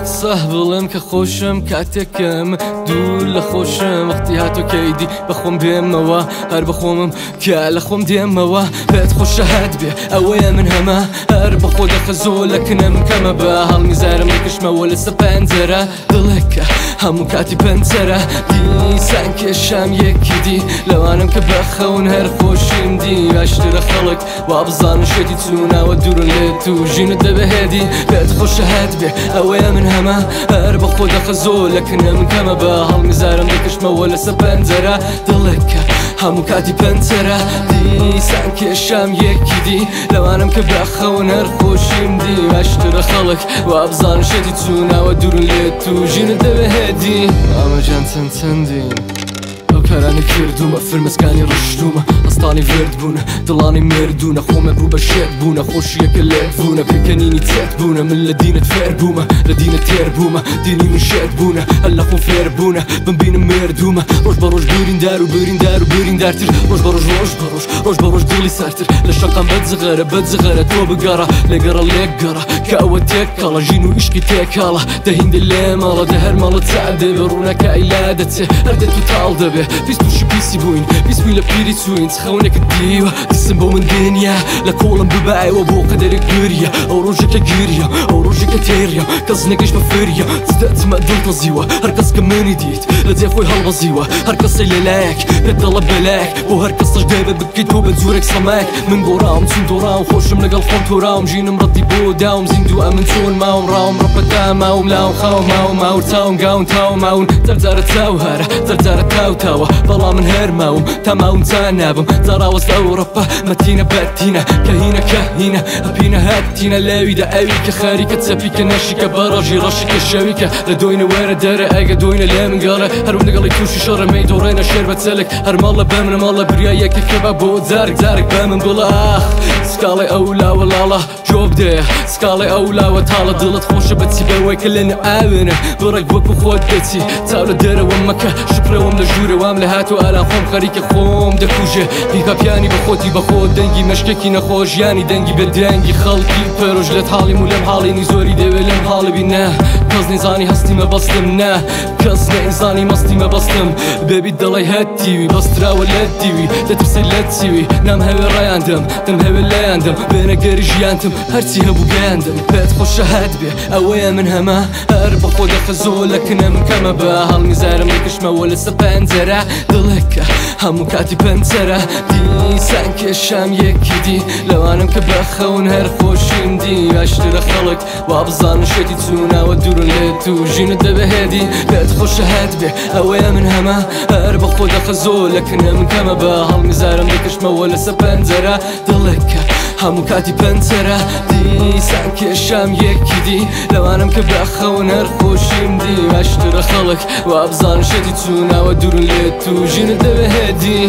قسە بڵێم کە خۆشم کاتێکم دوور لە خۆشم وەختی هاتۆ کەیدی بەخۆم دێمەوە هەر بەخۆمم کە لە خۆم دێمەوە پێت خۆشە هەت بێ ئەوەیە من هەمە هەر بەخۆ دەخە زۆر لە کنەم کەمە بە هەڵمیزارم دەکشمەوە لەسەر پەنجەرە دڵێکە هەموو کاتی پەنجەرە دیسان کێشام یەکی دی لەوانم کە بە خەون هەر خۆشیم دی باشترە خەڵک وا بزانن شێتی چووناوە دوورن لێت و ژینت دەبێ هێدی پێت خۆشە هەت بێ ئەوەیە من هەمە هەر بەخۆ دەخە زۆر لە کنەم کەمە بە هەڵمیزارم دەکشمەوە لەسەر پەنجەرە دڵێکە هەموو کاتی پەنجەرە دیسان کێشام یەکی دی لەوانم کە بە خەون هەر خۆشیم دی باشترە خەڵک وا بزانن شێتی چووناوە دوورن لێت و ژینت دەبێ هێدی ئامەجان چەند چەندین ئەو کارانە کردوومە فرمەسکانی ڕشتوومە ئەستانی ورد بوونە دڵانی مردوونە خۆمە بوو بە شێت بوونە خۆشیەکە لێت بوونە پێکەنینی تێت بوونە من لە دینت فێر بوومە لە دینت تێر بوومە دینی من شێت بوونە هەر لە خۆم فێر بوونە بمبینم مردوومە ڕۆژ بە ڕۆژ بریندار و بریندار و بریندارتر ڕۆژ بە ڕۆژ ڕۆژ بە ڕۆژ ڕۆژ بە ڕۆژ دڵی سارتر لە شەقام بەجغەرە بەجغەرە تۆ بگەڕە لێگەڕە لێگەڕە کە ئەوە تێکەڵە ژین و ئیشقی تێکاڵە دەهیندە لێ ماڵە دە هەر ماڵە چاو دەبێ ڕوونەکە ئەیلا دەچێ هەر دێت و تاڵ دەبێ پیس تووشی پیسی بووین پیس بووین لە پیری چووین چ خەونێکت دیوە دیسم بۆ من دنیا لە کۆڵم ببایەوە بۆ قەدەرێک گریە ئەو ڕۆژێکە گریە ئەو ڕۆژێکە تێریە کەس نەگەیشت بە فریە دەچمە دڵ تەزیوە هەر کەس کە منی دیت لە جێ خۆی هەڵبەزیوە هەر کەسەی لەلایەک پێت دەڵە بەلایەک بۆ هەر کەسەش دەبێت بکەیت تۆ بە جورێک سەمایەک من گۆڕاوم چون دۆڕاوم خۆشم لەگەڵ خۆم تۆراوم ژینم ڕەتی بۆ داوم زیندوو ئەمن چۆن ماوم ڕاوم ڕەپەتا ماوم لاوم خاوم ماوم ماور چاوم گاون تاوم ماون جارجارە چاو هارە جارجارە تاو تاوە بەڵام من هەر ماوم تا ماوم تا نابم جاڕاوەست ئەو ڕەپە مەتینە بەتینە کەهینە کەهینە هەپینە هەتینە لەویدا ئەوی کە خەریکە چەپیکە نەشیکە بەڕەژی ڕەشیکە شەویکە لە دۆینە وەرە دەرە ئەگە دۆینە لێ من گەڕە هەرو لەگەڵی تووشی شەڕە مەی دۆڕێنە شێر بە چەلک هەر ماڵە بە منە ماڵە بریا یەکێک کە بە بۆ جارێک جارێک بە من بڵێ ئاخ سکاڵی ئەو لاوە لاڵە جۆب دێ سکاڵی ئەو لاوە تاڵە دڵت خۆشە بەچی بەوەی کە لە ئاوێنە بڕێک وەکو خۆت دەچی چاو لە دەرەوە مەکە شکرەوەم لە ژوورەوام لە هاتو ئالان خۆم خەریکە خۆم دەکوژێ هیپاپیانی بە خۆتی بە خۆت دەنگی مەشکێکی نەخۆش ژیانی دەنگی بە دەنگی خەڵکی پەرۆژ لە تاڵیم و لەم حاڵینی زۆری دەوێ لەم حاڵی نا کەس نەیزانی هەستی مەبەستم نا کەس نەیزانی مەستی مەبەستم بێبی دەڵێ هەتیوی بەستراوە لە دیوی دەترسێ لە چیوی نامهەوێ ڕایاندم دەمهەوێ لایاندم بێنەگەری ژیانتم هەرچی هەبوو گەیاندم پێت خۆشە هەت بێ ئەوەیە من هەمە هەر بەخۆ دەخە زۆر لە کنەم کەمە بە هەڵمیزارم دەکشمەوە لەسەر پەنجەرە دڵێکە هەموو کاتی پەنجەرە دیسان کێشام یەکی دی لەوانم کە بە خەون هەر خۆشیم دی باشترە خەڵک وا بزانن شێتی چووناوە دوورن لێت و ژینت دەبێ هێدی پێت خۆشە هەت بێ ئەوەیە من هەمە هەر بەخۆ دەخە زۆر لە کنەم کەمە بە هەڵمیزارم دەکشمەوە لەسەر پەنجەرە دڵێکە هەموو کاتی پەنجەرە دیسان کێشام یەکی دی لەوانم کە بە خەون هەر خۆشیم دی باشترە خەڵک وا بزانن شێتی چووناوە دوورن لێت و ژینت دەبێ هێدی.